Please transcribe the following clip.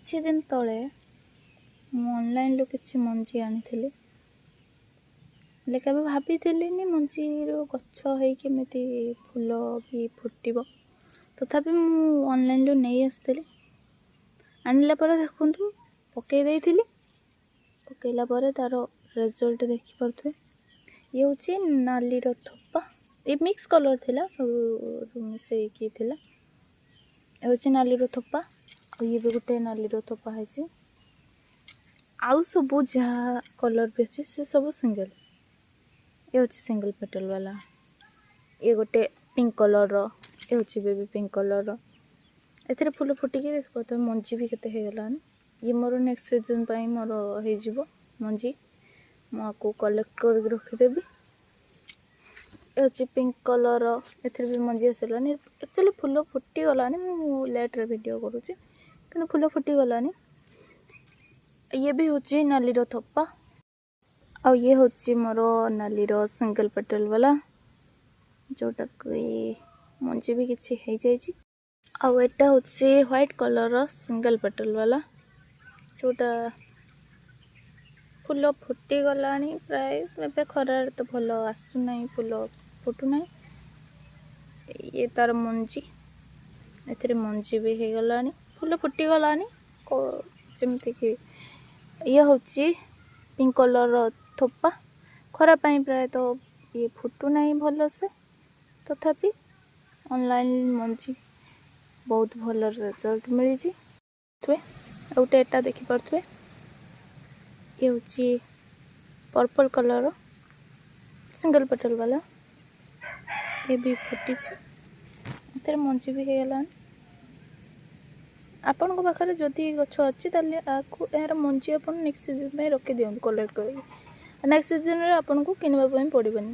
କିଛି ଦିନ ତଳେ ମୁଁ ଅନଲାଇନ୍ରୁ କିଛି ମଞ୍ଜି ଆଣିଥିଲି, ହେଲେ କେବେ ଭାବିଥିଲିନି ମଞ୍ଜିରୁ ଗଛ ହେଇକି ଏମିତି ଫୁଲ ବି ଫୁଟିବ। ତଥାପି ମୁଁ ଅନଲାଇନ୍ରୁ ନେଇ ଆସିଥିଲି। ଆଣିଲା ପରେ ଦେଖନ୍ତୁ ପକାଇ ଦେଇଥିଲି, ପକାଇଲା ପରେ ତା'ର ରେଜଲ୍ଟ ଦେଖିପାରୁଥିବେ। ଇଏ ହେଉଛି ନାଲିର ଥୋପା, ଏ ମିକ୍ସ କଲର୍ ଥିଲା, ସବୁ ମିଶେଇକି ଥିଲା। ଏ ହେଉଛି ନାଲିର ଥୋପା, ଆଉ ଇଏ ବି ଗୋଟେ ନାଲିର ଥୋପା ହେଇଛି। ଆଉ ସବୁ ଯାହା କଲର୍ ବି ଅଛି ସେ ସବୁ ସିଙ୍ଗଲ୍। ଏ ହେଉଛି ସିଙ୍ଗଲ୍ ପେଟଲ୍ ବାଲା, ଇଏ ଗୋଟେ ପିଙ୍କ କଲର୍ର, ଏ ହେଉଛି ବେବି ପିଙ୍କ କଲର୍ର। ଏଥିରେ ଫୁଲ ଫୁଟିକି ଦେଖିପାରୁଥିବେ ମଞ୍ଜି ବି କେତେ ହେଇଗଲାଣି। ଇଏ ମୋର ନେକ୍ସଟ ସିଜନ୍ ପାଇଁ ମୋର ହେଇଯିବ ମଞ୍ଜି, ମୁଁ ଆକୁ କଲେକ୍ଟ କରିକି ରଖିଦେବି। ଏ ହେଉଛି ପିଙ୍କ କଲର୍ର, ଏଥିରେ ବି ମଞ୍ଜି ଆସିଲାଣି। ଆକ୍ଚୁଆଲି ଫୁଲ ଫୁଟିଗଲାଣି, ମୁଁ ଲେଟ୍ରେ ଭିଡ଼ିଓ କରୁଛି, କିନ୍ତୁ ଫୁଲ ଫୁଟିଗଲାଣି। ଇଏ ବି ହେଉଛି ନାଲିର ଥୋପା, ଆଉ ଇଏ ହେଉଛି ମୋର ନାଲିର ସିଙ୍ଗଲ୍ ପେଟଲ୍ ବାଲା, ଯେଉଁଟାକି ମଞ୍ଜି ବି କିଛି ହେଇଯାଇଛି। ଆଉ ଏଇଟା ହେଉଛି ହ୍ୱାଇଟ୍ କଲର୍ର ସିଙ୍ଗଲ୍ ପେଟଲ୍ ବାଲା, ଯେଉଁଟା ଫୁଲ ଫୁଟିଗଲାଣି ପ୍ରାୟ। ଏବେ ଖରାରେ ତ ଭଲ ଆସୁନାହିଁ, ଫୁଲ ଫୁଟୁନାହିଁ। ଇଏ ତାର ମଞ୍ଜି, ଏଥିରେ ମଞ୍ଜି ବି ହେଇଗଲାଣି, ଫୁଲ ଫୁଟିଗଲାଣି। ଯେମିତିକି ଇଏ ହେଉଛି ପିଙ୍କ କଲର୍ର ଥୋପା, ଖରା ପାଇଁ ପ୍ରାୟତଃ ଇଏ ଫୁଟୁନାହିଁ ଭଲସେ। ତଥାପି ଅନଲାଇନ୍ ମଞ୍ଜି ବହୁତ ଭଲ ରେଜଲ୍ଟ ମିଳିଛି। ଆଉ ଗୋଟେ ଏଟା ଦେଖିପାରୁଥିବେ, ଇଏ ହେଉଛି ପର୍ପଲ୍ କଲର୍ର ସିଙ୍ଗଲ୍ ପେଟଲ୍ ବାଲା, ଇଏ ବି ଫୁଟିଛି, ଏଥିରେ ମଞ୍ଜି ବି ହେଇଗଲାଣି। ଆପଣଙ୍କ ପାଖରେ ଯଦି ଗଛ ଅଛି ତାହେଲେ ଆକୁ ଏହାର ମଞ୍ଜି ଆପଣ ନେକ୍ସଟ ସିଜନ୍ ପାଇଁ ରଖିଦିଅନ୍ତୁ କଲେକ୍ଟ କରିକି, ନେକ୍ସଟ ସିଜନ୍ରେ ଆପଣଙ୍କୁ କିଣିବା ପାଇଁ ପଡ଼ିବନି।